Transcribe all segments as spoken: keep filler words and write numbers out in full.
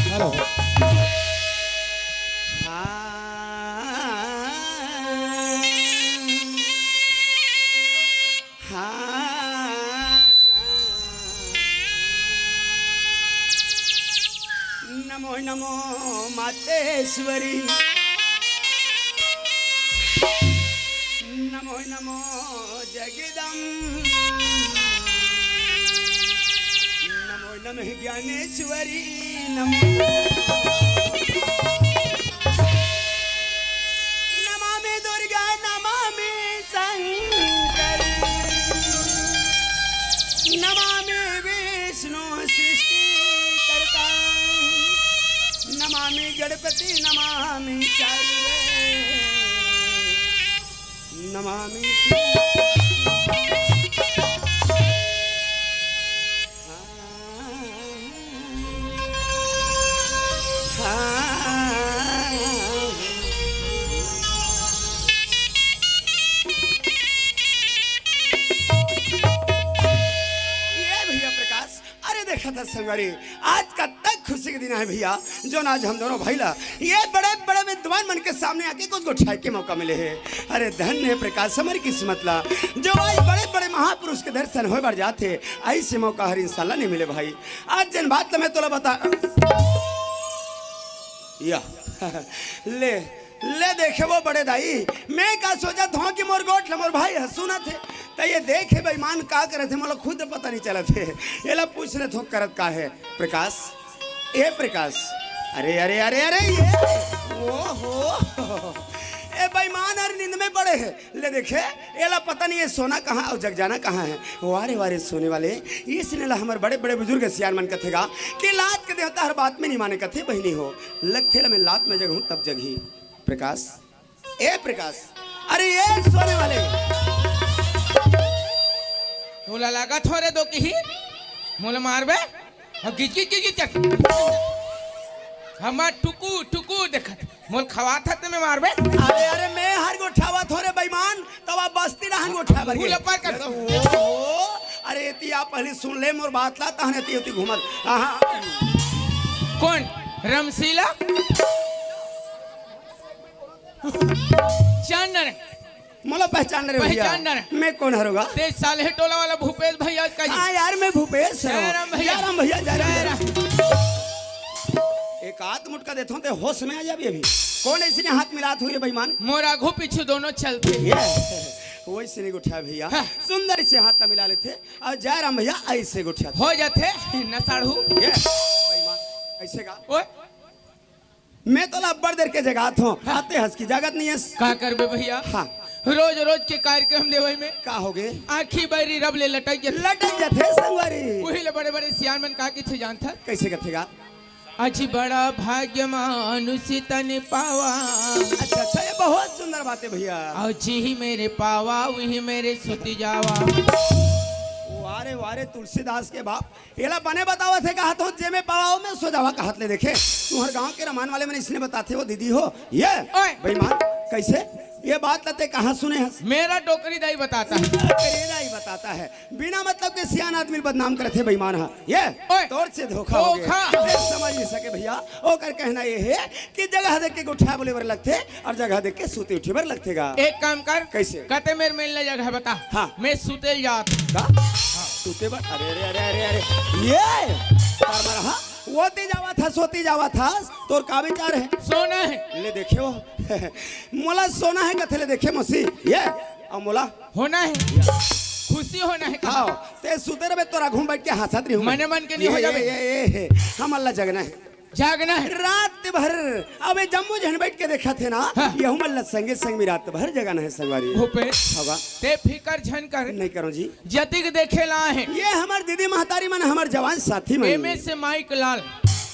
Hello. Namo Namo Mateshwari, Namo Namo जगदम, नमो नमः ज्ञानेश्वरी, नमो नमः। नमामि दुर्गा, नमामि शंकर, नमामि विष्णु सृष्टिकर्ता, नमामि गणपति, नमामि सर्वे, नमामि शिव। ये भैया प्रकाश, अरे देखा था संगवारी, आज का तक खुशी के दिन है भैया, जो आज हम दोनों भाई ला ये बड़े बड़े विद्वान मन के सामने आके कुछ गोठियाए के मौका मिले है। अरे धन्य है प्रकाश हमारी किस्मत ला, जो आज बड़े बड़े महापुरुष के दर्शन होए बर जाथे। ऐसे मौका हर इंसान ला नहीं मिले भाई। आज जन बात ला मैं तोला बता या ले, ले देखे वो बड़े दाई, मैं का सोचत हूँ कि मोर गोठ ला मोर भाई ह सुनत हे, त ये देखे बेईमान का करत हे, मोला खुद पता नहीं चलत हे। एला पूछ ले थोक करत का हे प्रकाश, ए प्रकाश, अरे अरे अरे अरे ये, ओ हो, ए बेईमान हर नींद में पड़े हे। ले देखे, एला पता नहीं ये सोना कहाँ अउ जग जाना कहाँ है। वारे वारे सोने वाले, इसने ला हमर बड़े बड़े बुजुर्ग सियान मन कथे गा कि लात के देवता हर बात में नहीं माने कथे बहिनी हो। लगथे ला मैं लात में जगहूँ तब जगही। प्रकाश, ए प्रकाश, अरे ये सोने वाले। तोला लागत हो रे दो किही, मोला मारबे? अब गिच गिच गिच गिच कर। हमार टुकु टुकु देखत, मोल खवात हत में मारबे? अरे अरे मैं हर गोठावत हो रे बेईमान, तब आप बस्ती रहन गोठा बर भूल गए। अपार कर दो। ओहो, अरे एती आप पहले सुन ले मोर बात ला, तहने एती ओती घूमत। आहा। कौन? रमशीला? चांदन। मोला पहचान रहे भैया? पहचान रहे। मैं कौन हरोगा? ते साले टोला वाला भूपेश भैया का जी। हाँ यार, मैं भूपेश हूँ। जय राम भैया। जय राम भैया, जय राम, जय जय राम। राम। एक आध मुटका देथों ते होश में आ जाबे अभी। कौन ऐसे ने हाथ मिलात हुए बेईमान? मोर आघू पीछू दोनों चलते। ये। वैसे नहीं गोठिया भैया। हाँ। सुंदर से हाथ ला मिला लेथे अउ जयराम भैया ऐसे गोठिया हो जाथे। नसाड़ू। ये बेईमान, ऐसे का? ओए। मैं तो ला अब्बड़ देर के जगात हूँ, हाँ। आते हंस की जागत नहीं है। का करबे भैया? हाँ। रोज रोज के कार्यक्रम देवई में का होगे? आँखी बैरी रब ले लटक जाथे। लटक जाथे संगवारी। उही ले बड़े बड़े सियान मन का किथे जानथस? कैसे कथेगा? अजी बड़ा भाग्य मानुष तन पावा। अच्छा अच्छा, ये बहुत सुंदर बात है भैया। अजी मेरे पावा, वही मेरे सुती जावा। वारे वारे तुलसीदास के बाप, एला बने बतावत हे, कहत हो, "जे में पावा, ओ में सो जावा," कहत ले देखे। तुहर गांव के रमान वाले मन इसने बताथे, "ओ दीदी हो, ये ओए। बेईमान, कैसे? ये बात ला ते कहाँ सुने हस?" मेरा डोकरी दाई बताता है। डोकरी दाई बताता है। बिना मतलब के सियान आदमी बदनाम करत हे बेईमान हा। ये ओए। तोर से धोखा हो गया। धोखा। ये समझ नहीं सके भैया। ओकर कहना ये है कि जगह देख के गोठिया बोले बर लगथे और जगह देख के सूते उठे बर लगथे गा। एक काम कर। कैसे? कते मेर मेल ले जगह बता। हाँ। मैं सूते ल जात। का? हाँ। सूते बर? अरे, अरे, अरे, अरे, अरे। ये! तार मारा, हाँ? ओती जावत हस, ओती जावत हस, तोर का विचार है? सोना है। ले देखे हो। मोला सोना है कथे ले देखे मौसी। ये, अब मोला होना है। खुशी होना है कहा। हाँ, ते सूते रहे तोर आघू में बैठ के हंसत रही हूँ। मने मन के नहीं हो ये, जावे। ये, ये, ये, हमन ला जगना है। जागना है। रात भर, अबे जम्मो झन बैठ के देखत हे ना, हाँ। यहू मन ला संगे संग में रात भर जगाना है संगवारी। भूपेश, हवा। ते फिकर झन कर। नहीं करो जी। जतिक देखे ला है। ये हमर दीदी महतारी मन, हमर जवान साथी मन। एमे से माइक लाल।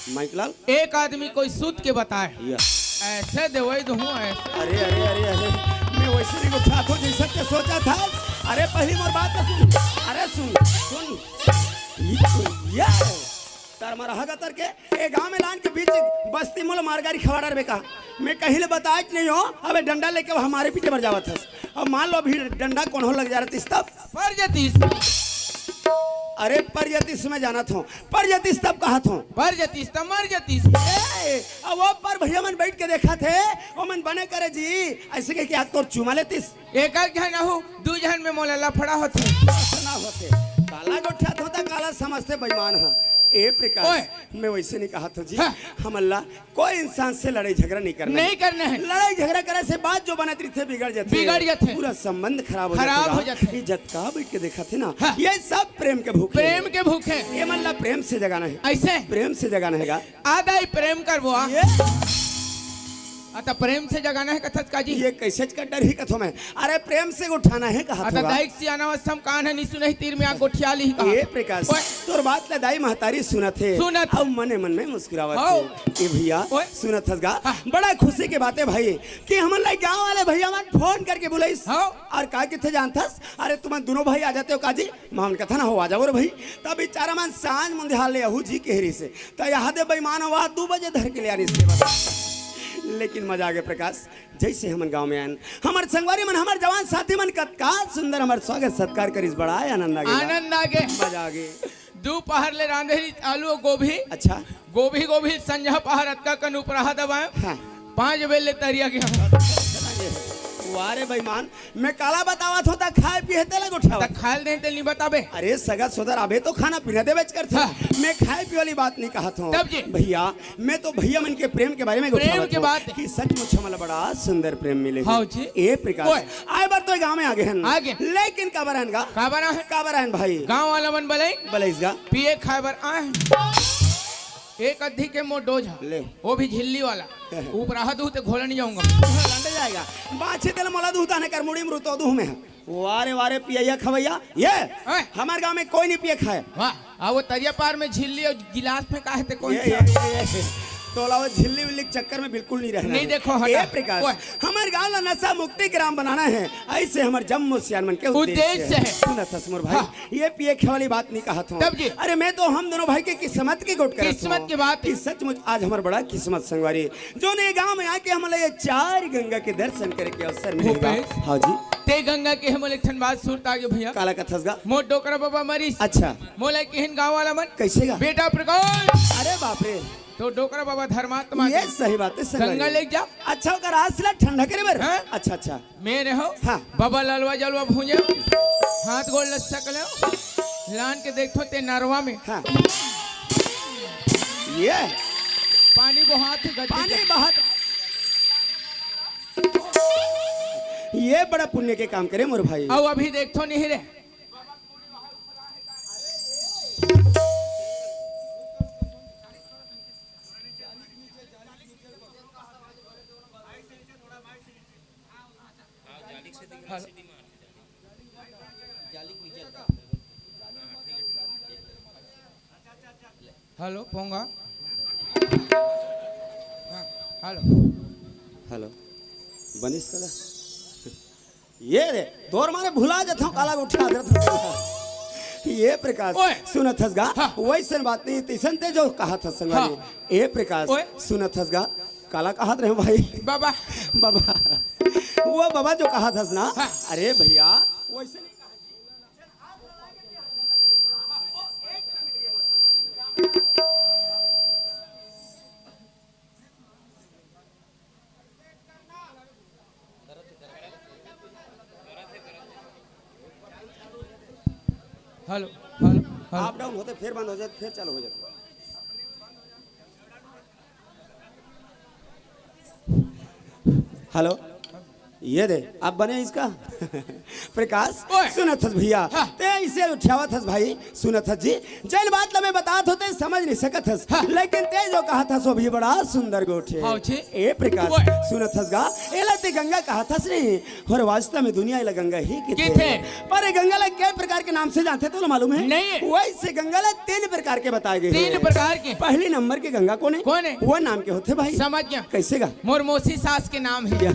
माइक लाल? एक आदमी कोई सूत के बताए। या। ऐसे देवई दूँ, ऐसे। अरे, अरे, अरे, अरे, मैं वैसे नहीं उठा तो जैसे ते सोचा था। अरे, पहली मोर बात तो सुन। अरे, सुन, सुन। ये, ये। तार मारा हगा तर के, ए गांव में लान के बीच बस्ती मोला मारगारी खवाड़ा रे बेका। मैं कहीं ले बताए कि नहीं हो, अबे डंडा लेके वो हमारे पीछे मर जावत हस। अब मान लो अभी डंडा कोनो लग जा रहतिस तब। पर जतिस। अरे पर जतिस मैं जानत हूँ, पर जतिस तब कहत हूँ। पर जतिस तब मर जतिस। ए, अब वो पर भैया मन बैठ के देखत हे, वो मन बने करे जी, ऐसे कह के आज तोर चूमा लेतिस। एक एक झन आहू, दू झन में मोला लफड़ा होथे। ना होथे। काला गोठियात होता, काला समझते बेईमान हा। ए प्रकाश, ओए। मैं वैसे नहीं कहत हूँ जी। हाँ। हमन ला कोई इंसान से लड़ाई झगड़ा नहीं करना नहीं है। करना है। लड़ाई झगड़ा करे से बात जो बनत रहिथे बिगड़ जाथे। बिगड़ जाथे। पूरा संबंध खराब हो खराब जाथे। हो जाथे। ये जतका बैठ के देखत हे ना, हाँ। ये सब प्रेम के भूखे प्रेम हे। के भूखे। ये मन ला प्रेम से जगाना है। ऐसे? प्रेम से जगाना है गा। आधा ही प्रेम करबो, आ? ये आ, त प्रेम से जगाना है कथस का जी? ये कैसे का डर ही कथो मैं? अरे प्रेम से उठाना है कहा अतः थोड़ा। दाइक सियाना अवस्था में कान है, नहीं सुनही तीर में आ गोठिया ली कहा। ये प्रकाश, ओए। तोर बात ला दाई महतारी सुनत हे। सुनत। अब मने मन में मुस्कुरावत हौ। हे। ए भैया, ओए। सुनत हस गा? हाँ। बड़ा खुशी के बात है भाई कि हमन ला गांव वाले भैया मन फोन करके बुलाइस। हौ। और का किथे जानथस? अरे तुमन दोनों भाई आ जाते हो का जी? मामन कथा ना हो, आ जाओ रे भाई। तब बेचारा मन सांझ मुंदिहार ले आहू जी के हेरी से। त यहाँ दे बेईमान आवाज दू बजे धर के ले आनी से बता। लेकिन मजा आगे प्रकाश, जैसे हमन गांव में आयन, हमर संगवारी मन, हमर जवान साथी मन कतका सुंदर हमर स्वागत सत्कार करिस, बड़ा आनंद आगे। आनंद आगे। मजा आगे। दोपहर ले रांधे रहिस आलू अउ गोभी। अच्छा। गोभी, गोभी संझा पहर अतका कन उपराहा दबाए। हाँ। पाँच बजे ले तरिया के हम। वाह रे बेईमान, मैं काला बतावत हों, त खाए पिए तेला गोठियावत। त खाए ल दे, तेल नहीं बताबे। अरे सगा सोदर, अबे तो खाना पीना देवेच करथे। हाँ। मैं खाए पिए वाली बात नहीं कहत हों। तब जी? भैया, मैं तो भैया मन के प्रेम के बारे में प्रेम गोठियावत के हों बात। कि सचमुच हमला बड़ा सुंदर प्रेम मिले हे। हाँ जी। ए प्रकाश, ओए। आए बर तो गांव में आगे हन। आगे। लेकिन काबर आयन गा? काबर आयन? काबर आयन भाई? गांव वाला मन बलई। बलईस गा। पिए खाए बर आए। एक अद्धी के मोर डोज ह। ले। वो भी झिल्ली वाला। उपराहा दूह ते घोला नहीं जाऊंगा। लंड जाएगा। बाछी तेल मोला दूह ताने कर मुड़ी में रुतो दूह में है। वारे वारे पियैया खवैया। ये हैं? हमारे गांव में कोई नहीं पिए खाए। वाह, आ वो तरिया पार में झिल्ली और गिलास में का है ते कौन ये, सा? ये, ये, ये। तोला वो झिल्ली विल्ली के चक्कर में बिल्कुल नहीं रहना नहीं है। देखो, हटा। ए प्रकाश, ओए। हमारे गांव ला नशा मुक्ति ग्राम बनाना है, ऐसे हमारे जम्मो सियान मन के उद्देश्य उद्देश्य है। है। सुनत हस मोर भाई, हाँ। ये पिए खाए वाली बात नहीं कहत हों। तब जी? अरे मैं तो हम दोनों भाई के किस्मत की गोठ करत किस्मत हों की बात। कि सचमुच आज हमार बड़ा किस्मत संगवारी, जोन ये गांव में आके हमला ये चार गंगा के दर्शन करे के अवसर मिले गा। भूपेश। हाँ जी। ते गंगा के हमला एक ठन बात सुरता आगे भैया। काला कथस गा? मोर डोकरा बाबा मरिस। अच्छा। मोला किहिन गांव वाला मन। कैसे गा? बेटा प्रकाश। अरे बाप रे। तो डोकरा बाबा धर्मात्मा ये के सही बात है, संगवारी। गंगा लेके जा। अच्छा, ओकर आस ला ठंडा करे बर? हाँ। अच्छा, अच्छा। मेरे हो? हाँ। बाबा ललवा जलवा भूंजे, हाथ गोड़ लस्सा कर लो, लान के देखो ते नरवा में। हाँ। ये। पानी बहात गद्दी पानी गद्दी। बहात। ये बड़ा पुण्य के काम करे मोर भाई। अउ अभी देखथो नहीं रे। हेलो, पोंगा। हाँ, हेलो। हेलो, बनिस कला। ये रे, तोर मारे भुला जाथव, काला उठा देथव। ये प्रकाश, ओए। सुनत हस गा, हाँ। वैसन बात नहीं, तैसन ते जो कहा था संगवारी। हाँ। ए प्रकाश, ओए। सुनत हस गा, काला कहत रहे भाई? बाबा। बाबा। वो बाबा जो कहत हस ना, हाँ। अरे भैया, वैसे नहीं कहा। Hello, hello, hello. Up down होथे, फिर बंद हो जाथे, फिर चालू हो जाथे। हेलो, ये दे, अब बने इसका। प्रकाश, ओए। सुनत हस भैया, हाँ। ते इसे उठावत हस भाई, सुनत हस जी, जैन बात ला मैं बतात हों ते समझ नहीं सकत हस, हाँ। लेकिन ते जो कहत हस वो भी बड़ा सुंदर गोठ हे। हाँ जी। ए प्रकाश, ओए। सुनत हस गा, एला ते गंगा कहत हस नहीं, और वास्तव में दुनिया एला गंगा ही किथे। किथे? पर ए गंगा ला कई प्रकार के नाम से जानथे, तोला मालूम हे? नहीं। वैसे गंगा ला तीन प्रकार के बताए गए तीन हे। प्रकार के? पहली नंबर के गंगा कोन हे? कोन हे? वो नाम के होथे भाई। समझ गया। कैसे गा? मोर मौसी सास के नाम हे।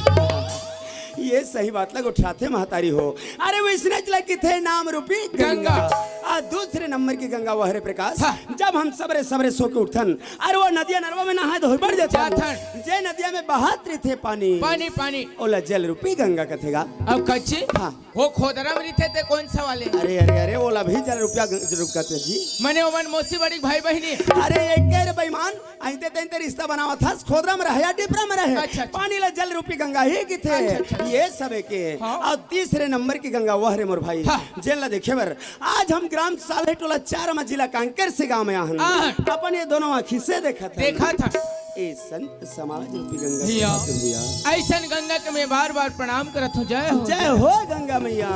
ये सही बात ला उठाथे महतारी हो। अरे वैसने ला किथे नाम रूपी गंगा। गंगा। आ दूसरे नंबर की गंगा वह रे प्रकाश। हाँ। जब हम सबरे सबरे सो के उठथन, अरे वो नदिया नरवा में नहाए धोए बर जाथन। जाथन। जे नदिया में बहत रहिथे पानी। पानी, पानी। ओला जल रूपी गंगा कथे गा। अब कच्ची? हाँ। वो खोदरा में रहिथे ते कोन सा वाले? अरे, अरे, अरे, ओला भी जल रूपया ग-, जल रूप कहथे जी। मने ओमन मौसी बड़ी भाई बहिनी। अरे, एक रे बेईमान, अइते तइते रिश्ता बनावत हस, खोदरा में रहे या डिपरा में रहे, अच्छा, अच्छा। पानी ला जल रूपी गंगा ही किथे। अच्छा, अच्छा। ये सबे के। हाँ। अउ तीसरे नंबर की गंगा वह रे मोर भाई, हाँ। जेन ला देखे बर आज हम ग्राम साल्हेटोला चार मा जिला कांकेर से गांव में आहन। आहन। अपन ये दोनों आँखी से देखत हन। देखत हन। ए संत समाज रूपी गंगा भैया। के खातिर भैया। अइसन गंगा के मैं बार बार प्रणाम करत हों। जय हो। जय हो गंगा मैया।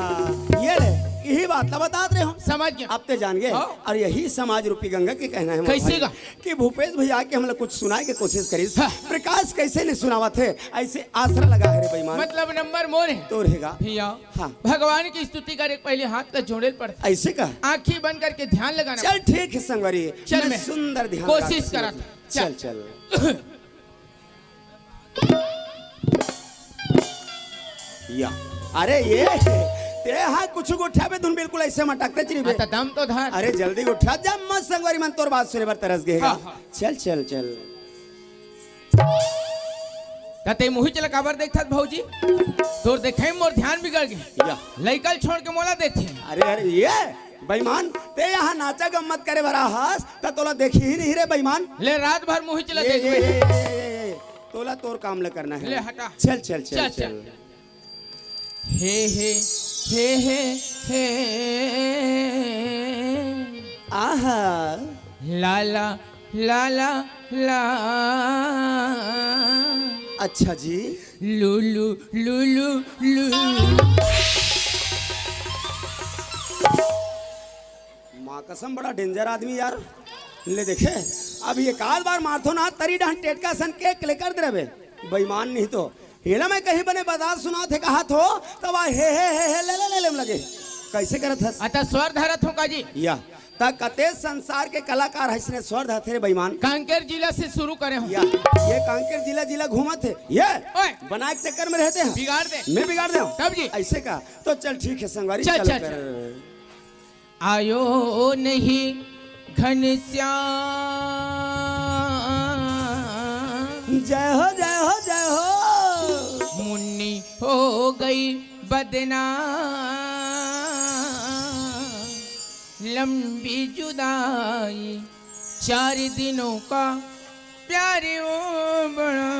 ये ले, यही बात ला बतात रहे हों। समझ गया। अब ते जान गए। हाँ। और यही समाज रूपी गंगा के कहना हे मोर कैसे भाई। गा? कि भूपेश भैया आके हमला कुछ सुनाए के कोशिश करिस। हाँ। प्रकाश कैसे नहीं सुनावत हे, ऐसे आसरा लगा हे रे बेईमान। मतलब नंबर मोर हे। तोर हे गा। भैया, हाँ। भगवान की स्तुति करे के पहले हाथ ला जोड़े ल पड़थे। ऐसे का? आँखी बंद करके ध्यान लगाना। चल ठीक हे संगवारी, चल मैं मैं सुंदर ध्यान कोशिश लगा करत हूँ। चल, चल। चल। या। अरे ये, ते हा कुछ गोठियाबे धुन बिल्कुल ऐसे मटकते चली बे। हाँ, त दम तो धर। अरे जल्दी उठा, जब मत संगवारी मन तोर बात सुने बर तरस गए हे गा। हाँ, हाँ। चल, चल, चल। त ते मुहिच ला काबर देखथस भौजी? तोर देखे में मोर ध्यान बिगड़ गे। या। लइका ल छोड़ के मोला देथे। अरे, अरे, ये बेईमान, ते यहाँ नाचा गम्मत करे बर आहस, त तोला देखी ही नहीं रे बेईमान। ले रात भर मुहिच ला ये, देखबे। ये, ये, ये, ये, ये। तोला तोर काम ला करना हे। ले हटा। चल, चल, चल, चल, चल। चल। हे, हे, हे, हे, हे। आहा। ला, ला, ला, ला, ला। अच्छा जी। लू, लू, लू, लू, लू। माँ कसम, बड़ा danger आदमी यार। ले देखे, अब एकाध बार मारथों ना, तरी डहन टेटका सन के ले कर दे रहे। बेईमान नहीं तो। हेला मैं कहीं बने बतात सुनात हे कहत हों, तब आ हे, हे, हे, हे, ले, ले, ले, ले लगे। कैसे करत हस? अच्छा, स्वर धरत हों का जी? या। त कते संसार के कलाकार हइसने स्वर धरथे रे बेईमान। कांकेर जिला से शुरू करे हों। या, ये कांकेर जिला, जिला घूमत हे। ये ओए। बना के चक्कर में रहते हैं। बिगाड़ दे। मैं बिगाड़ दे हूँ। तब जी। ऐसे का? तो चल ठीक हे संगवारी, चल, चल, चल कर। चल। आयो नहीं घनश्याम। जय हो, जय हो, जय हो। मुन्नी हो गई बदनाम। लंबी जुदाई चार दिनों का प्यारे ओ बड़ा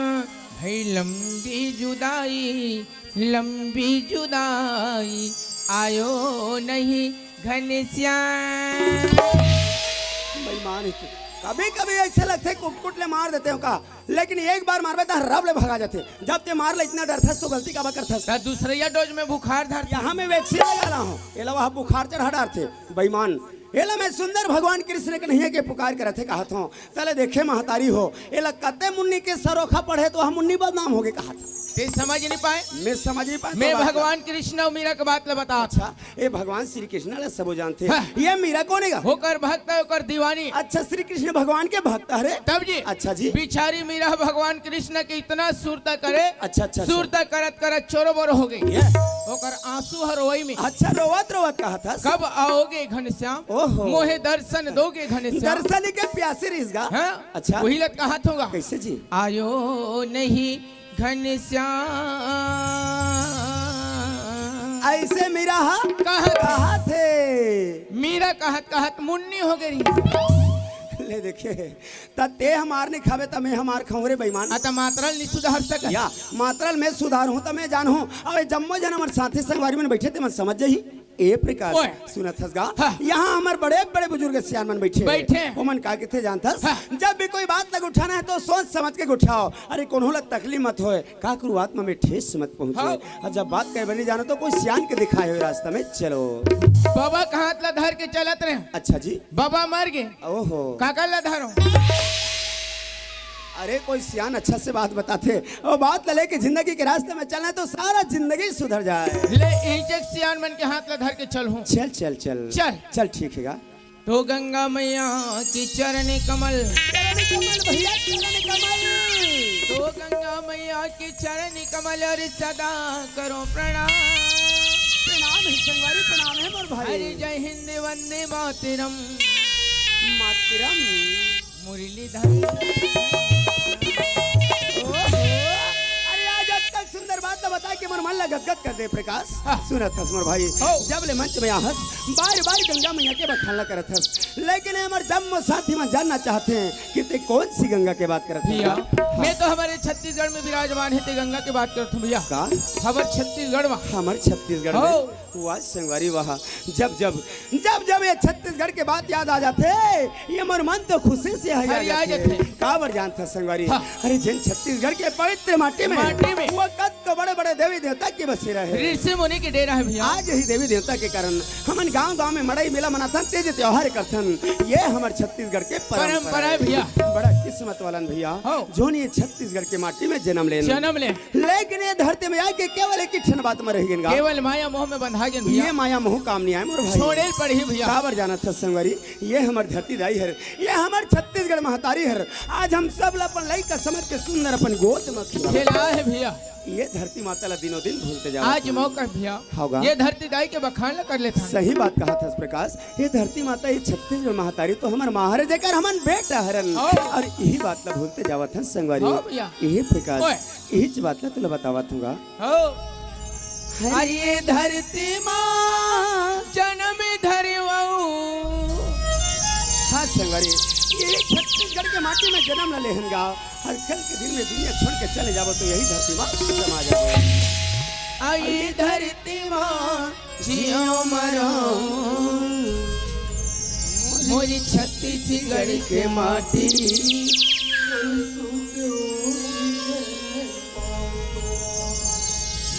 भाई, लंबी जुदाई, लंबी जुदाई, आयो नहीं घनश्याम। बेईमान है तू। कभी कभी ऐसे लगथे कुटकुट ले मार देते हो का, लेकिन एक बार मारबे त रब ले भगा जाथे। जब ते मार ले इतना डरथस तो गलती काबर करथस? त दूसरइया डोज में बुखार धर। यहाँ मैं वैक्सीन लगा रहा हूँ, एला वह बुखार चढ़ा डारथे। बेईमान, एला मैं सुंदर भगवान कृष्ण कन्हैया के पुकार करत हे कहत हूँ। तले देखे महतारी हो, एला कते मुन्नी के सरोखा पढ़े तो वह मुन्नी बदनाम होगे कहत। ते समझ नहीं पाए। मैं समझ नहीं पाए मैं तो बात भगवान कृष्ण अउ मीरा के बात ल बता। अच्छा, ए भगवान श्री कृष्ण ला सबो जानथे। हाँ। ये मीरा कोन हे गा? ओकर भक्त, ओकर दीवानी। अच्छा, श्री कृष्ण भगवान के भक्त हरे। तब जी। अच्छा जी। बिचारी मीरा भगवान कृष्ण के इतना सुरता करे। अच्छा, अच्छा, अच्छा। सुरता करत करत चोरो बोरो हो गई। ये। ओकर आंसू हर वही में। अच्छा, रोवत रोवत कहत हस। कब आओगे घनश्याम? ओहो। मोहे दर्शन दोगे घनश्याम? दर्शन के प्यासे रहिस गा। हाँ? अच्छा। वही लत कहत होगा। कैसे जी? आयो नहीं घनश्याम। ऐसे मीरा हा कहत। कहत हे। मीरा कहत कहत मुन्नी हो गई। ले देखे, त ते हमार नहीं खावे त मैं हमार खाऊं रे बेईमान। आ त मात्रा ल नहीं सुधार सकत। या, मात्रा ल मैं सुधार हूं त मैं जान हूं। अब जम्मो जन हमर साथी संगवारी मन बैठे ते मन समझ जाही। ए प्रकाश, ओए। सुनत हस गा? हाँ। यहाँ हमर बड़े-बड़े बुजुर्ग सियान मन बैठे हे। बैठे हे। ओमन का कथे जानथस? हाँ। जब भी कोई बात लग उठाना है तो सोच समझ के उठाओ। अरे कोनो ला तकलीफ मत होए, का करू आत्मा में ठेस मत पहुँचे। हाँ। अउ जब बात करे बनी जानो तो कोई सियान के दिखाए हुए रास्ता में चलो। बाबा के हाथ ला धर के चलत रहे। अच्छा जी। बाबा मर गए। ओहो। काकर ला धरो? अरे कोई सियान अच्छा से बात बताथे, वो बात ला लेके जिंदगी के रास्ते में चलना है तो सारा जिंदगी सुधर जाए। ले इही जग सियान मन के हाथ ला धर के चल हूँ। चल चल चल। चल। चल ठीक है गा। तो गंगा मैया के चरण कमल। चरण कमल भैया, चरण कमल। तो गंगा मैया के चरण कमल अउ सदा करो प्रणाम। प्रणाम है संगवारी, प्रणाम है मोर भाई। अरे जय हिंद वंदे मातरम। मातरम। मुरलीधर। ओहो, अरे आज अतका सुंदर बात ला बता के मोर मन ला गदगद कर दे प्रकाश। हाँ। सुनत हस मोर भाई, हो। जब ले मंच में आहस, बार बार गंगा मैया के बखान ला करत हस, लेकिन हमर जम्मो साथी मन जानना चाहथे कि ते कौन सी गंगा के बात करत हस भैया, गा? हाँ। मैं तो हमारे छत्तीसगढ़ में विराजमान है, ते गंगा के बात करत हूँ भैया। का? हमारे छत्तीसगढ़ में। हमारे छत्तीसगढ़ हो। में? वाह संगवारी वाह। जब जब, जब जब ये छत्तीसगढ़ के बात याद आ जाथे, ये मोर मन तो खुशी से हरिया हरिया जाथे। जाथे। काबर जानथस संगवारी? हाँ। अरे जेन छत्तीसगढ़ के पवित्र माटी में, माटी में। वो कतको बड़े बड़े देवी देवता के बसेरा हे। ऋषि मुनि के डेरा हे भैया। आज यही देवी देवता के कारण हमन गांव गांव में मड़ई मेला मनाथन, तीज त्योहार करथन। ये हमर छत्तीसगढ़ के परंपरा परंपरा हे हे। भैया। बड़ा किस्मत वालन भैया, हो। जोन ये छत्तीसगढ़ के माटी में जन्म लेन। जन्म ले। लेकिन ये धरती में आके केवल एक ही ठन बात में रहि गेन गा। केवल माया मोह में बंधा गेन भैया। ये माया मोह काम नहीं आए मोर भाई। छोड़े ल पड़ही भैया। काबर जानथस संगवारी, ये हमर धरती दाई हर, ये हमर छत्तीसगढ़ महतारी हर। आज हम सब ला अपन लइका समझ के सुंदर अपन गोद में खिला। खेला हे भैया। ये धरती माता ला दिनों दिन भूलते जावत आज हन। मौका हे भैया। हाँ गा। ये धरती दाई के बखान ला कर लेथन। सही बात कहत हस प्रकाश, ये धरती माता, ये छत्तीसगढ़ महतारी तो हमर माँ हरे, जेकर हमन बेटा हरन। हाँ। अउ यही बात ला भूलते जावत हन संगवारी। हाँ भैया। यही प्रकाश, ओए। इहीच बात ला तोला बतावत हूँ गा। हो। हरे अरे धरती माँ जन्म धरवऊ। हाँ संगवारी, ये छत्तीसगढ़ के माटी में जन्म ला लेहन गा। हर कल के दिन में दुनिया छोड़ के चले जाबो तो यही धरती माँ समा जाबो। आई धरती माँ जियो मरो मोरी छत्तीसगढ़ के माटी।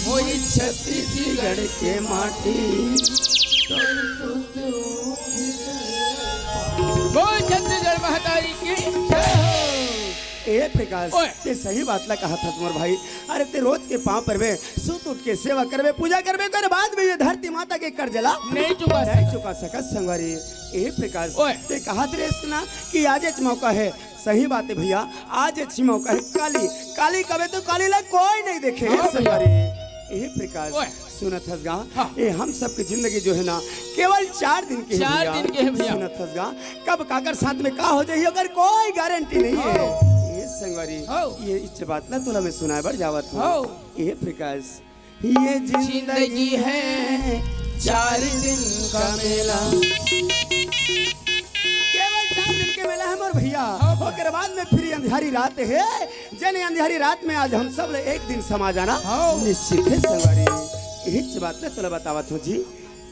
मोरी छत्तीसगढ़ के माटी। बोल छत्तीसगढ़ महतारी की जय हो। ए प्रकाश, ओए। ते सही बात ला कहत हस मोर भाई। अरे ते रोज के पाँव परबे, सुत उठ के सेवा करबे, पूजा करबे, ओकर बाद भी ये धरती माता के कर्ज ला नहीं चुका नहीं सकत। चुका सकत संगवारी। ए प्रकाश, ओए। ते कहत रेहेस ना कि आजेच मौका हे। सही बात हे भैया, आजेच मौका हे। काली, काली कबे तो काली ला कोई नहीं देखे हे हाँ भैया। संगवारी। ए प्रकाश, ओए। सुनत हस गा, हाँ। ए हम सबके जिंदगी जो हे ना, केवल चार दिन के हे चार भैया। दिन के हे भैया। सुनत हस गा, कब काकर साथ में का हो जाही, ओकर कोई गारंटी नहीं हे। हाँ। ए संगवारी, हाँ। ये इच बात ला तोला मैं सुनाए बर जावत हूँ। हाँ। ए प्रकाश, ये जिंदगी जिंदगी हे हे चार दिन का मेला। केवल चार दिन के मेला हे मोर भैया। हाँ। ओकर बाद में फिर अंधियारी रात हे। जेन अंधियारी रात में आज हम सब ले एक दिन समा जाना हाँ। निश्चित हे संगवारी। इहीच बात ला तोला बतावत हूँ जी।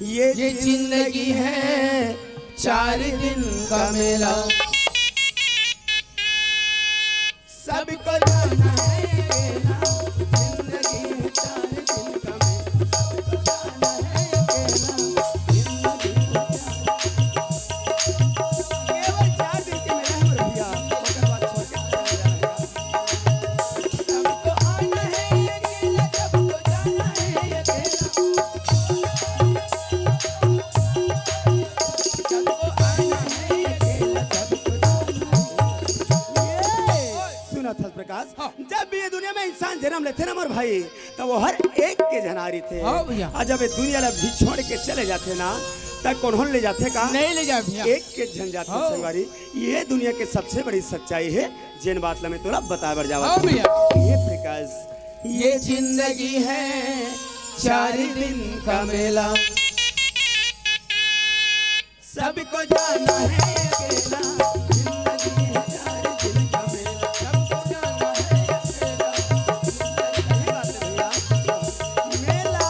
ये ये जिंदगी जिंदगी हे हे चार दिन का मेला। सबको जाना है अकेला, जिंदगी है चार दिन का मेला। सबको जाना है अकेला, जिंदगी है चार, केवल चार दिन के मेला है मोर भैया, ओकर बाद छोड़ के चले जाना है। सबको आना है अकेला, सबको जाना है अकेला। सबको आना है अकेला, सबको जाना है। ये सुनत हस प्रकाश, हाँ। जब भी ये दुनिया में इंसान जन्म लेथे ना मोर भाई, त वो हर एक के झन आ रहिथे। हाँ भैया। अउ जब ये दुनिया ला भी छोड़ के चले जाथे ना, त कोन्हो ले जाथे का? नहीं ले जाय भैया। एक के झन जाथे हाँ। संगवारी। ये दुनिया के सबसे बड़ी सच्चाई है, जेन बात ला मैं तोला बताए बर जावत हाँ हूँ। भैया। ये प्रकाश, ये जिंदगी है चार दिन का मेला। सबको जाना है अकेला, जिंदगी है चार दिन का मेला। सबको जाना है अकेला, जिंदगी, सही बात है भैया। मेला।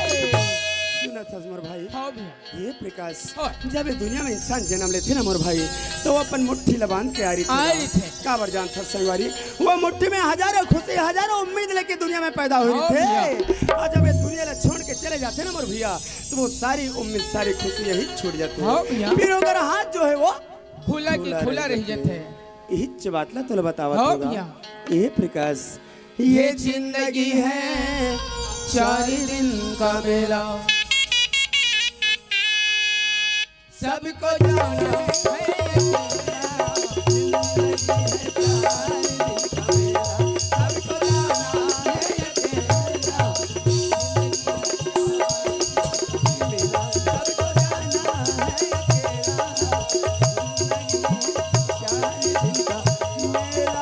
सुनत हस मोर भाई? हाँ भैया। ये प्रकाश, हाँ। जब ये दुनिया में इंसान जन्म लेथे ना मोर भाई, त वो अपन मुट्ठी ला बांध के आ रहिथे। आ रहिथे। काबर जानत हस संगवारी, वो मुट्ठी में हजारों खुशी, हजारों उम्मीद लेके दुनिया में पैदा होय हाँ रहिथे। भैया। अउ जब ये दुनिया ला छोड़ के चले जाथे ना मोर भैया, त वो सारी उम्मीद, सारी खुशी यही छूट जाथे। हाँ भैया। फिर ओकर हाथ जो है वो खुला के खुला खुला रह रह जाथे। जाथे। इहिच बात ला तोला बतावत हाँ होगा। भैया। ये प्रकाश, ये जिंदगी है चार दिन का मेला। सबको जाना है अकेला, जिंदगी है चार दिन का मेला। सबको जाना है अकेला, जिंदगी है चार दिन का मेला। सबको जाना है अकेला, जिंदगी है चार दिन का मेला।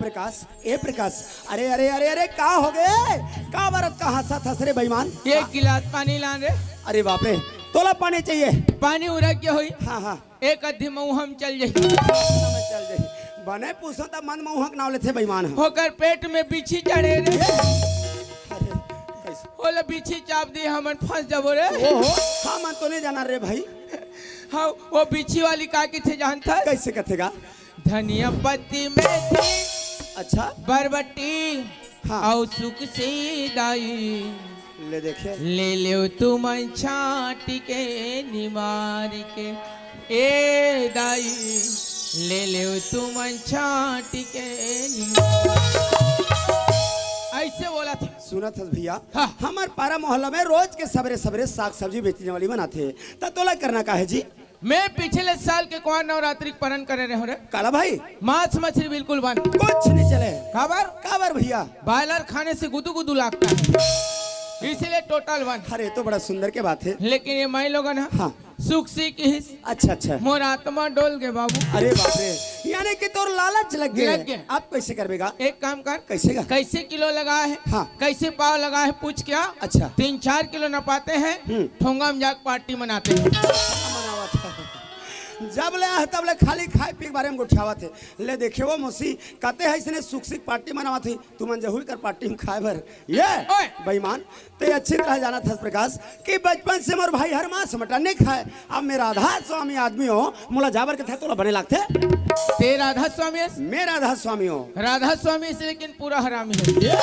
प्रकाश, ए प्रकाश, अरे, अरे, अरे, अरे, का हो गे? का बरत का हंसत हस रे बेईमान? एक गिलास पानी लान रे। अरे बाप रे, तोला पानी चाहिए? पानी उरा के होई? हाँ, हाँ। एक अद्धी मऊहा म चल जाही। चल जाही। बने पूछो त मन मऊहा के नाव लेथे बेईमान ह। ओकर पेट में बिच्छी चढ़े रे। अरे, कैसे? ओला बिच्छी चाब दी, हमन फंस जाबो रे। ओहो, हमन तो नहीं जाना रे भाई। हाँ, वो बिच्छी वाली का किथे जानत हस? कैसे कथे गा? धनिया पत्ती मेथी, अच्छा। बरबट्टी, हाँ। अउ सुकसी दाई। ले देखे। ले लेव तुमन छांट के निमार के, ए दाई, ले लेव तुमन छांट के निमार। ऐसे बोला। सुनत हस भैया, हाँ। हमर पारा मोहल्ला में रोज के सबरे सबरे साग सब्जी बेचने वाली मन आथे, त तोला करना का हे जी? मैं पिछले साल के कुआर नवरात्रि के परन करे रहे रे। काला भाई? मांस मछली बिल्कुल बंद। कुछ नहीं चले। काबर? काबर भैया? बॉयलर खाने से गुदू गुदू लगता है, इसीलिए टोटल बंद। अरे, तो बड़ा सुंदर के बात हे। लेकिन ये माई लोगन ह हाँ। सुख सीख ही। अच्छा, अच्छा। मोर आत्मा डोल गे बाबू। अरे बाप रे, यानी कि तोर लालच लग गे। लग गे। अब कैसे करबे गा? एक काम कर। कैसे गा? कैसे किलो लगा हे? हाँ। कैसे पाव लगा हे, पूछ क्या? अच्छा। तीन चार किलो नपाते हैं, हम्म। ठोंगा में जाके पार्टी मनाते हैं। मनावत हे। जब ले आए तब ले खाली खाए पी के बारे में गोठियावत हे। ले देखे वो मौसी, कते हे इसने सुख सीख पार्टी मनावत हे, तुमन जहू कर पार्टी में खाए बर। ये ओए! बेईमान, ते अच्छी तरह जानत हस प्रकाश कि बचपन से मोर भाई हर मांस मटन नहीं खाए। अब मैं राधा स्वामी आदमी हो, मोला जाबर के थे तोला बने लागथे। ते राधा स्वामी हस? मैं राधा स्वामी हो। राधा स्वामी से लेकिन पूरा हरामी है। ये,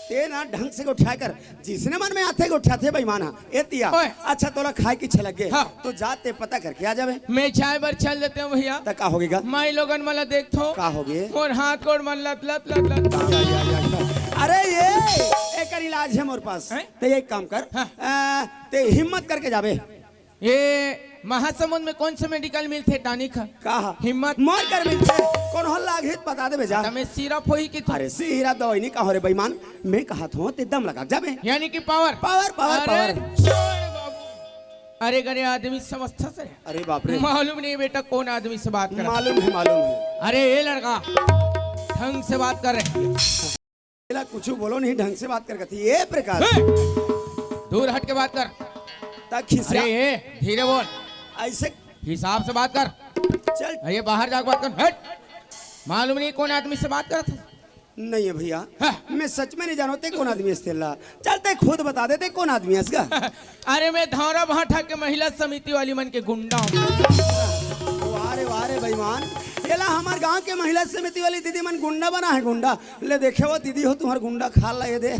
ते ना ढंग से गोठिया कर, जिसने मन में आथे गोठियाथे बेईमान हा। ए तिया, ओए। अच्छा तोला खाए की इच्छा लग गे, हाँ। तो जा ते पता करके आ जाबे। मैं जाए बर चल देते हूँ भैया। त का होगे गा? माई लोगन मन ला देखथो। का होगे? मोर हाथ गोड़ मन लत लत लत लत। या, या, या, या। अरे ये, एकर इलाज हे मोर पास। हैं? ते एक काम कर, हाँ। आ, ते हिम्मत करके जाबे। ये महासमुंद में कौन से मेडिकल मिलथे टॉनिक ह? का ह? हिम्मत। मोर कर मिलथे, कोनो ह लागही त बता देबे जा। त मैं सिरप होही कि तू? अरे सिरप दवाई नहीं कहो रे बेईमान, मैं कहत हूँ ते दम लगा जाबे। यानी कि पावर? पावर, पावर, अरे पावर। छोड़ बाबू। अरे गरे आदमी समझथस रे। अरे बाप रे। मालूम नहीं बेटा कौन आदमी से बात कर। मालूम है, मालूम है। अरे ये लड़का ढंग से बात कर रे। एला कुछ बोलो नहीं, ढंग से बात कर कथी। ए प्रकाश। ए! दूर हट के बात कर। ता खिसिया। अरे ए, धीरे बोल। ऐसे हिसाब से बात कर। चल। अरे बाहर जाके बात कर। हट। मालूम नहीं कौन आदमी से बात करत हे। नहीं है भैया। हाँ। मैं सच में नहीं जानो ते कौन आदमी हस तेला। चल ते खुद बता दे ते कौन आदमी हस गा। अरे मैं धौरा भाठा के महिला समिति वाली मन के गुंडा हूँ। वाह रे, वाह रे बेईमान। एला हमार गांव के महिला समिति वाली दीदी मन गुंडा बना है, गुंडा। ले देखे वो दीदी हो तुम्हार गुंडा खा ले दे।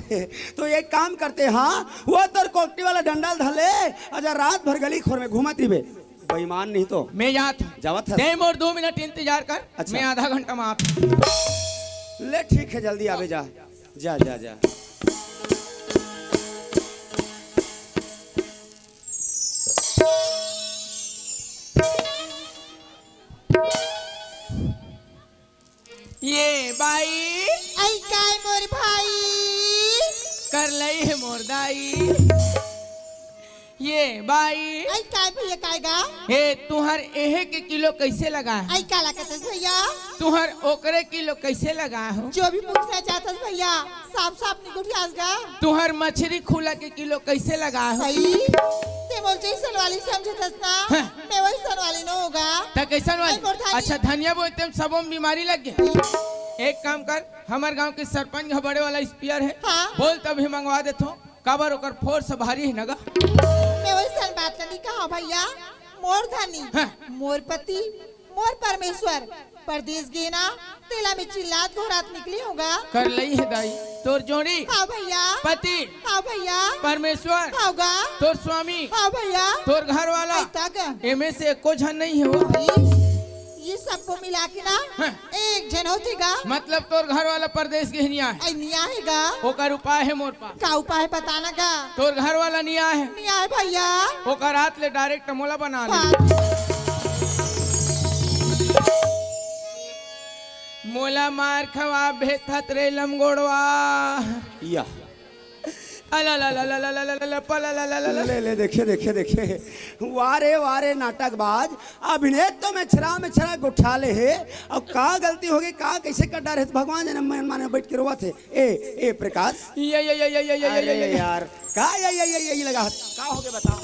तो एक काम करते हाँ, वो तोर कोकटी वाला डंडा ल धर ले, अजा रात भर गली खोर में घूमत रहिबे। बेईमान नहीं तो। मैं जात हूँ। जावत हस? ते मोर दो मिनट इंतजार कर, अच्छा। मैं आधा घंटा में आत हूँ। ले ठीक है, जल्दी आबे जा। जा, जा, जा। ये बाई। आई काय मोर भाई? कर लई है मोर दाई। ये बाई। आई काय भैया, काय गा? हे, तुहर एहे के किलो कैसे लगा है? आई काला कथस भैया? तुहर ओकरे किलो कैसे लगा हो? जो भी पूछना चाहतस भैया, साफ साफ नहीं गोठियास गा। तुहर मछरी खुला के किलो कैसे लगा हो? भाई, ते मोर जैसन वाली समझतस ना, हाँ। मैं वैसन वाली न होगा। त कैसन वाली? आई मोर धनी। अच्छा, धनिया बोलते हम सबो में बीमारी लग गया। एक काम कर, हमर गांव के सरपंच ह बड़े वाला स्पीयर है, हाँ। बोल तभी मंगवा देथो। काबर ओकर फोर्स भारी है न गा। मैं वैसन बात ल नहीं कहा भैया, मोर धनी, हाँ। मोर पति, मोर परमेश्वर, परदेस गे ना, तेला में चिल्लात घोरात निकली होगा। कर लई है दाई, तोर जोड़ी। हाँ भैया। पति। हाँ भैया। परमेश्वर। हाँ गा। तोर स्वामी। हाँ भैया। तोर घर वाला। आई तक। एमे से एको झन नहीं है वो। भाई, ये सबको मिला के ना, हाँ। एक झन होथे गा। मतलब तोर घर वाला परदेस गे हे, निया हे? आई निया हे गा। ओकर उपाय है मोर पास। का उपाय बता ना गा? तोर घर वाला निया हे? निया हे भैया। ओकर हाथ ले डायरेक्ट मोला बना ले। हाँ। मोला मार खवा भेथत रे लमगोड़वा। या। अला ला ला ला ला ला ला ला ला, पला ला ला ला ला। ले, ले, देखे, देखे, देखे। वाह रे, वाह रे, नाटकबाज। अभिनेत तो में छरा, में छरा गोठा ले हे। अब का गलती होगे, का कैसे कर डारे हे, त भगवान जाने, मन माने बैठ के रोवत हे। ए, ए, प्रकाश। ये, ये, ये, ये, ये, ये, ये, अरे ये, ये। यार, का ये, ये, ये, ये, ये लगा हस? का होगे बता?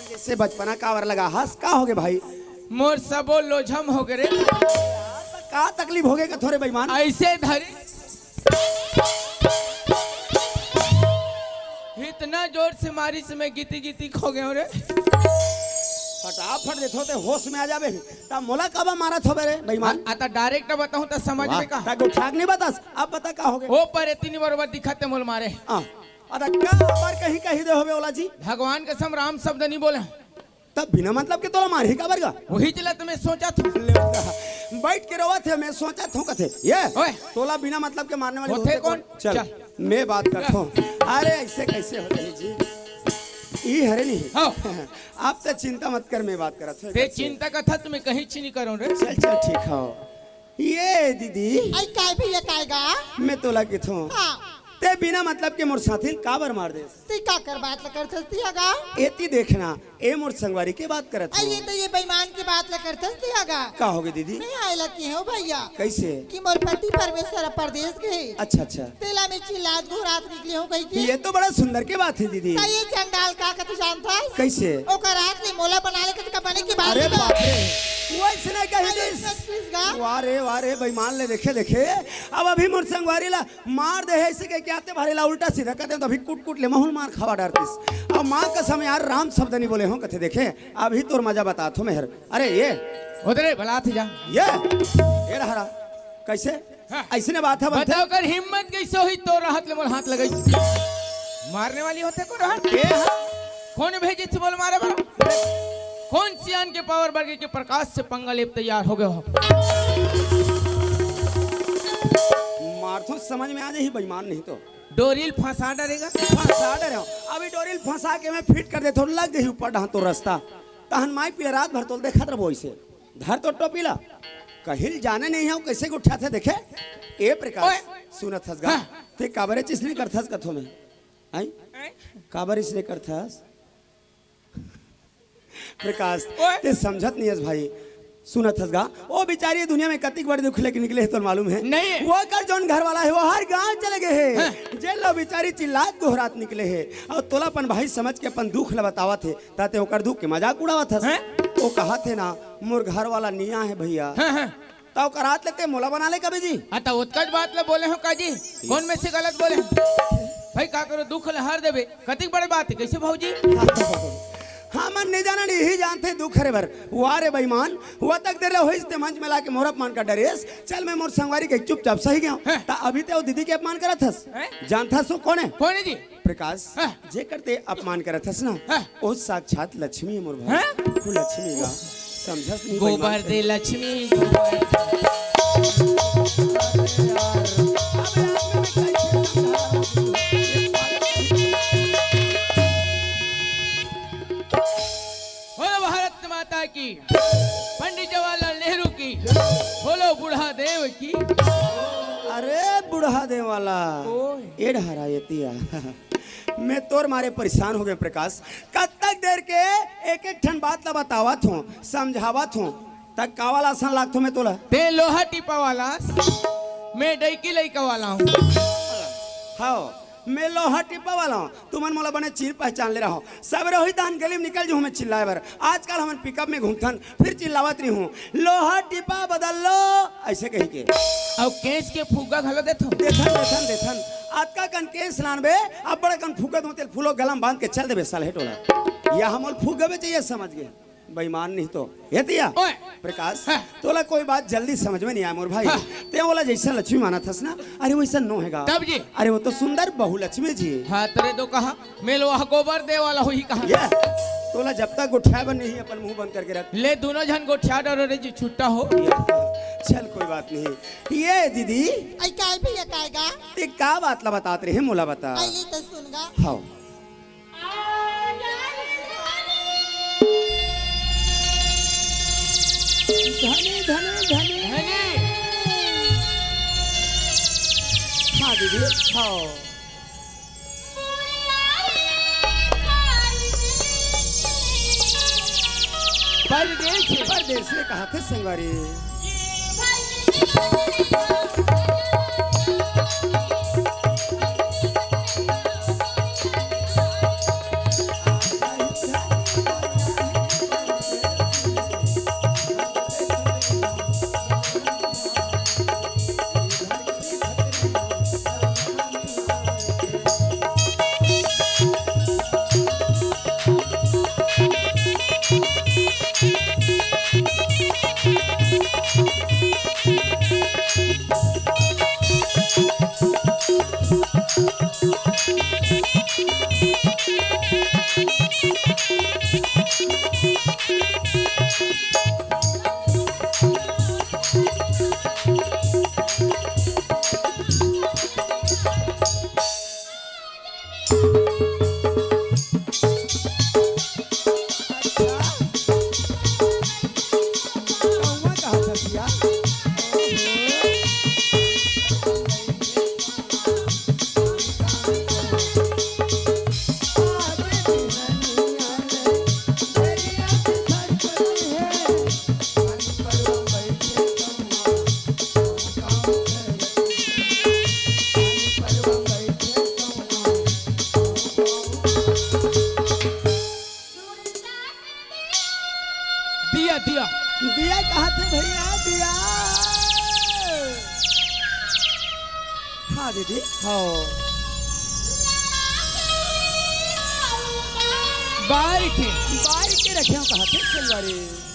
जैसे बचपना काबर लगा हस, का होगे भाई? मोर सबो लोझम होगे रे। का तकलीफ होगे कथो रे बेईमान? ऐसे धरे इतना जोर से मारिस मैं गीती गीती खो गयो रे। फटाफट देथो ते होश में आ जाबे। ता मोला काबर मारत होबे रे बेईमान? आ, आ ता डायरेक्ट बताऊं ता समझ वाह, में का? ता गोठिया के नहीं बतास, अब बता का होगे? ओ पर इतनी बरोबर दिखत ते मोल मारे। हाँ, अता का बार कहीं कही दे होबे ओला जी? भगवान कसम राम शब्द नहीं बोले। तब बिना मतलब के तोला मारही काबर गा? वही चला तो मैं सोचा था। ले बता। बइठ के रोवत हे, मैं सोचत हूँ कथे। ये ओए। तोला बिना मतलब के मारने वाली होथे होथे कौन? कौन? चल, चल। मैं बात करत हूँ। अरे, ऐसे कैसे होथे जी? ई हरे नहीं। हाँ। आप तो चिंता मत कर, मैं बात करत हूँ। ते चिंता कथा तुम्हें कहीं चीनी करो रे। चल, चल, ठीक हो। ये दीदी। आई काय भैया, काय गा? मैं तोला किथों। हाँ। ते बिना मतलब के मोर साथिन काबर मार देस? ते काकर बात ल करथस तिहा गा? एती देखना, ए मोर संगवारी के बात करत आई हूँ। ये तो ये बेईमान की बात ल करथस तिहा गा? का होगे दीदी? मैं आयला की हूँ भैया। कैसे? कि मोर पति परमेश्वर परदेश गए। अच्छा, अच्छा। तेला मैं चिल्लात घोरात निकले हूँ कही के। ये तो बड़ा सुंदर के बात है दीदी। त ये चंडाल का कथे जानथस? कैसे? ओकर हाथ ले मोला बना ले कथे का बने की बात अरे बा। बाप रे, वो ऐसे नहीं कही अरे दिस। सच चीज गा। वाह रे, वाह रे, बेईमान ले देखे, देखे। अब अभी मोर संगवारी ला मार दे है, इसे कह के आते भारी ला उल्टा सीधा कहते हैं, तो अभी कुट कुट ले महूल मार खवा डारतिस। अब माँ कसम यार, राम शब्द नहीं बोले हो कथे देखे, अभी तोर मजा बतात हो मेहर। अरे ये उधरे भला थी जा। ये, ये रहा, रहा। कैसे? हाँ। ऐसने बात है बनते? बताओ कर हिम्मत कैसे हुई तोर हाथ ले मोर हाथ लगाई। मारने वाली होथे को रहत। ये हाँ। कौन भेजी थी बोल मारे बड़ा? कौन सियान के पावर बरगे के प्रकाश से पंगा लेब तैयार हो गए हो? मारथो समझ में आ जाही बेईमान नहीं तो। डोरी ल फंसा डरेगा। फंसा डरे हो। अभी डोरी ल फंसा के मैं फिट कर देथो, लग जाही ऊपर डहान तोर रस्ता। तहन माई पिया रात भर तोल देखत रहो ऐसे। धर तो टोपी ला। कहिल जाने नहीं हो कैसे उठाथे देखे। ए प्रकाश, ओए। सुनत हस गा। हाँ। ते काबरे चीज नहीं करथस कथो में। आई? आई? काबर इसने करथस? प्रकाश, ओए। ते समझत नहीं हस भाई। सुनत हस गा, ओ बेचारी दुनिया में कतिक बड़े दुख लेके निकले हे तोर मालूम है? नहीं। वो कर जौन घर वाला है वो हर गांव चले गए है। हाँ। जे लो बेचारी चिल्लात गोहरात निकले है। और तोला अपन भाई समझ के अपन दुख ल बतावत है, ताते ओकर दुख के मजाक उड़ावत हस। हाँ। वो कहत है ना, मोर घर वाला निया है भैया। हाँ, हाँ। त ओकर हाथ लेते मोला बना ले कबे जी। हाँ, त ओतकच बात ल बोले हो का जी? कौन में से गलत बोले हो? भाई, का करो, दुख ल हर देबे, कतिक बड़े बात है, कैसे भौजी? हमन नहीं जानन, यही जानते दुख हरे बर। वाह रे बेईमान, हुआ तक देर ले होइस ते मंच में लाके मोर अपमान कर डरेस। चल, मैं मोर संगवारी के चुपचाप सही गया। हैं? त अभी ते वो दीदी के अपमान करत हस। हैं? जानत हस वो कौन है? कौन है जी? प्रकाश, हाँ। जेकर ते अपमान करत हस ना, हाँ। ओ साक्षात लक्ष्मी है मोर भाई। हाँ? वो लक्ष्मी गा, समझस नहीं गोबर बेईमान दे से। लक्ष्मी, गोबर। बोलो भारत माता की, पंडित जवाहरलाल नेहरू की, बोलो बूढ़ा देव की। अरे बूढ़ा देव वाला, ओए। ए ढारा ये तिया। मैं तोर मारे परेशान हो गए प्रकाश। कब तक देर के एक एक ठन बात ला बतावत हूँ, समझावत हूँ, तक कावाला असन लागथो मैं तोला। ते लोहा टिपा वाला, मैं डैकी लइका वाला हूँ। हाँ, मैं लोहा टिपा वाला हूँ। तुमन मोला बने चीन पहचान ले रहो। सब रोहित दान गली में निकल जूँ मैं चिल्लाए बर। आजकल हमन पिकअप में घूमथन, फिर चिल्लावत नहीं हूँ, "लोहा टिपा बदल लो," ऐसे कही के। अउ केस के फुग्गा घलो देथो। देथन, देथन, देथन। अतका कन केस लानबे, अब्बड़ कन फुग्गा दूँ, तेल फूलो गला में बांध के चल देबे साले टोला। या हमल फुग्गा में चाहिए समझ गए। बेईमान नहीं तो। ये तिया? ओए। प्रकाश, हाँ। तोला कोई बात जल्दी समझ में नहीं आया मोर भाई। हाँ। ते वाला जैसा लक्ष्मी माना थस ना, अरे वैसा नो हैगा। तब जी? अरे वो तो सुंदर बहु लक्ष्मी जी। हाँ, तेरे तो कहा, मेलो वह गोबर दे वाला हुई कहा। ये, तोला जब तक गोठिया बन नहीं अपन मुंह बंद करके रख। ले दोनों जन गोठिया डरो रे जी, छुट्टा हो। ये, चल कोई बात नहीं। ये दीदी। आई काय भैया काय गा? ते का बात ला बतात रहे, मोला बता। आई ले तो सुन गा। हाँ। धनी, धनी, धनी। धनी। हाँ दीदी, हाँ। परदेसी। परदेसी कहा थे संगवारी। बिया कहाथे भैया, बिया। हाँ दीदी, हाँ। बार के, बार के रखे हो कहाथे सिलवारी।